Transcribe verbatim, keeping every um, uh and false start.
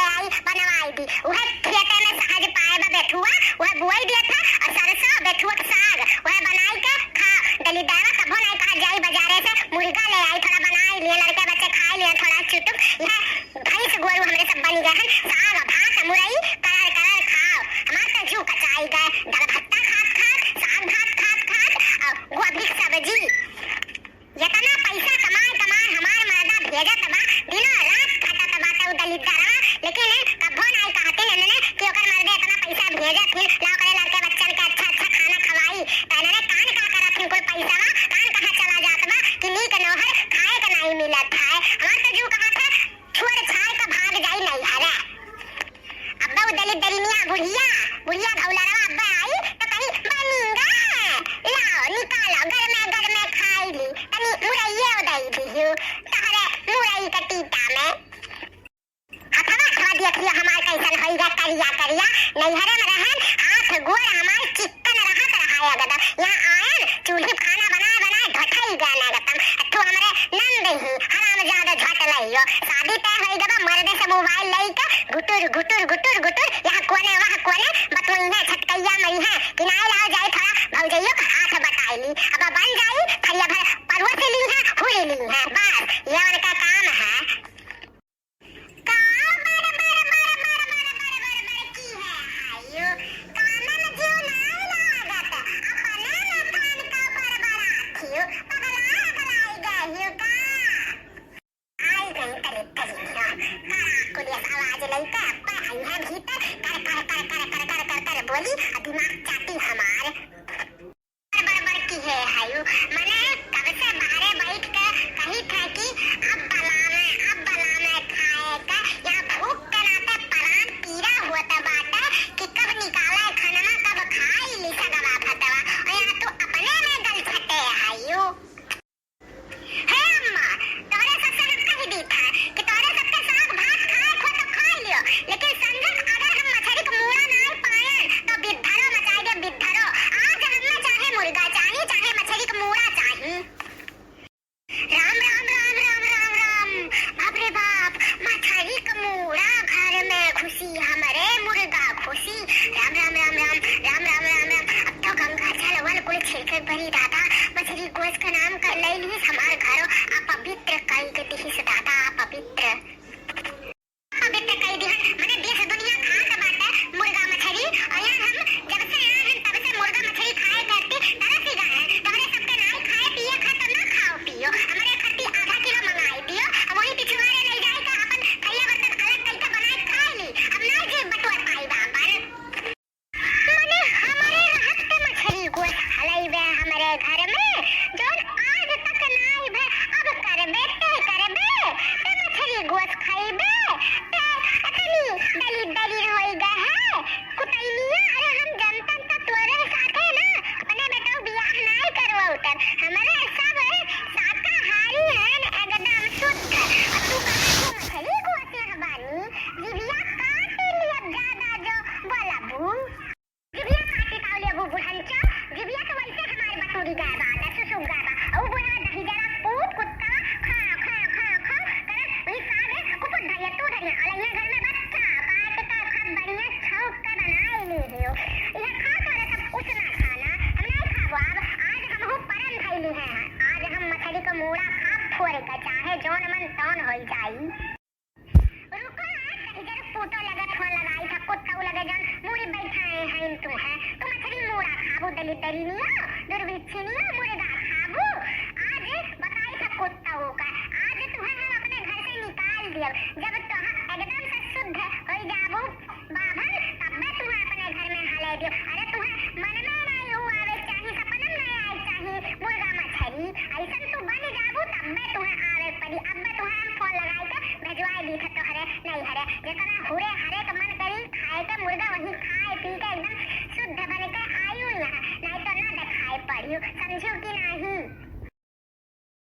आई बनवाई दी। उहे खेते में सहज पाए बा बेथुआ, उहे बुआई दिया था, और सरसों, बेथुआ के साग, उहे बनाई के खा। दलिद्दरवा कभो नाहीं कहा जाई बाजारे से मुर्गा ले आई, थोड़ा बनाई लिए, लड़के बच्चे खाई लिए, थोड़ा चुटुक। यह भैंस गोरू हमरे सब बनी गए हैं, साग भात मुरई करर करर खाओ। हमार तो जू कचाई गए, दाल भत्ता खात खात, साग भात खात खात, और गोभी के सब्जी। इतना पैसा कमाए कमाए हमार मर्दा भेजत बा, दिनों रात खटत बाटे उ दलिद्दरवा, लेकिन कब्बो नाहीं कहतिन इन्हने कि ओकर मर्दे इतना पैसा भेजत हिन, ला ओकरे लड़के बच्चन के अच्छा अच्छा खाना खवाई। त इन्हने कान का करत हिन कुल पैसा बा, कान कहाँ चला जात बा कि नीक नौहर खाए के नाहीं मिलत है। हमार तो जू कहत है, छोड़ छाड़ के भाग जाई नैहरे। अब्बे उ दलिद्दरिनिया बुढ़िया, बुढ़िया घौलरवा अब्बे आई त कही, "बनिंगा, लाओ, निकालो, गरमे, गरमे खाई ली, तनी मुरइये दई दिहु, तोहरे मुरई के टीटा में।" हथवा, हथवा देखियो हमार कैसन होई गा, करिया, करिया, नैहरे में रहन, हाथ गोड़ हमार चिक कन रहत रहा एकदम। यहाँ आयन, चूल्ही पे खाना बनाए, बनाए ढोठई गए ना एकदम। अथु हमरे नंद ही, हरामजादा झट लइयो। शादी तय होई गबा, मर्दे से मोबाइल लइके गुटुर, गुटुर, गुटुर, गुटुर, यहाँ कोने, वहाँ कोने, बतुइहे, छटकैया मरिहे, कि नाई लाओ जाई थोड़ा भौजइयो का हाथ बटाई ली। अब बन जाई, थरिया भर परुआ से लीहे, हुरी लीहे, बस, ये उनका काम है। का बड़ बड़ बड़ बड़ बड़ बड़ बड़ बड़ की है हायो? कानन जीव नाई लागत, अपने में कान का बड़ बड़ आखियो, पगला गलाई गहियो का? आई गई तले तले निया, कड़ा कुलियस आवाज लइके अब्बे आई है भीतर, कर कर कर कर कर कर कर कर बोली, और दिमाग चाटी हमार। बड़ बड़ की है हायु, मने कब से बाहरे बैठ के कही थे कि अब बलावे, अब बलावे खाए का, यहाँ भूख के नाते परान पीरा होत बाटे कि कब निकाले खनवा, कब खाई ली सगवा भतवा, और यहाँ तू अपने में गलछटे हायु। हे अम्मा, तोहरे सबसे हम कह दी था कि तोहरे सबके साग भात खाए खो तो खा लियो, लेकिन संझक अगर हम मछरी के मूड़ा नाई पाएन, तो बिद्धरो मचाई दे, बिद्धरो। आज हमें चाहे मुर्गा चाही, चाहे मछरी के मूड़ा चाही। राम, राम, राम, राम, राम, राम। बाप रे बाप, मछरी के मूड़ा घर में खुशी, हमरे मुर्गा खुशी। राम, राम, राम, राम, राम, राम, राम, राम। अब तो गंगा जल वल कुल छिड़के पड़ी दादा। मछरी गोस के नाम कर ले ली हमार घरो, अपवित्र कई के दिहिस दादा, अपवित्र। अपवित्र कई दिहन, मने देश दुनिया खात बाटे मुर्गा मछरी, और यहाँ हम जब से आए हैं तब से मुर्गा मछरी खाए करती तरस ही गए हैं। तोहरे सबके नाई खाए पिए खा तो ना खाओ पियो, हमारे खातिर आधा किलो मंगाई दियो, हम वही पिछुआरे ले जाए का अपन थैया बर्तन अलग करके बनाए खाए ली, अब ना जी बटुआ पाई बा अपन। मने हमरे रहत के मछरी गोस हलई बे हमरे घर में, जौन आज तक नाई भे, अब करबे ते करबे, ते मछरी गोस खइबे, ते इतनी दलिद्दरी होई गए है, कुतैनिया, अरे हम जनतन त तोरे साथे ना, अपने बेटऊ बियाह नाई करवउतन, हमरे सब शाकाहारी हैं एकदम शुद्ध, और तू कहाँ से मछरी गोसे हबानी, जिभिया काट लियब ज्यादा जो बोलबू। जिभिया काटी ताऊ लेबू बुढ़ंचा, जिभिया तो वैसे हमारे बटूरी गए बा, दस सुग्गा बा। औ बुढ़ा दही जरा पूत कुत्ता, खा, खा, खा, खा, करे, वही सागे कुपुत धरिया, तू धरिया, अलैया घर में बच्चा, काट के खा बढ़िया छौंक के बनाए ले हो। यह खा सारे सब उसना खाना, हम नहीं खाबो अब, आज हम हो परन धैली हैं, आज हम मछली का मूड़ा खाब फोड़ के, चाहे जौन मन तौन होई जाई। रुको, आज इधर पूतो लगे फोन लगाई था, कुत्ता लगे जान मुड़ी बैठाए हैं तुहे। तुम मछली मूड़ा खाबू, दलिद्दरी नियो, दुर्भिक्षी नियो, मुर्गा खाबू। आज बताई था कुत्ता का, आज तुहे हम अपने घर से निकाल दियो। जब तुहा एकदम से शुद्ध हो जाबू बाभन, तब्बे तुहे अपने घर में हले दियो। अरे तुहे मन में नहीं हुआ आवे चाही, सपन में नहीं आए चाही मुर्गा मछली। ऐसन तू बन जाबू तब्बे तुहे आवे पड़ी। अब्बे तुहे हम फोन लगाई के भेजवाए दी था तोहरे नैहरे, जेतना हुरे हरे के मन करी खाए के मुर्गा, वही खाए पी के एकदम शुद्ध बन के आयु यहाँ, नहीं तो ना देखाए पड़ियो, समझियो कि नहीं?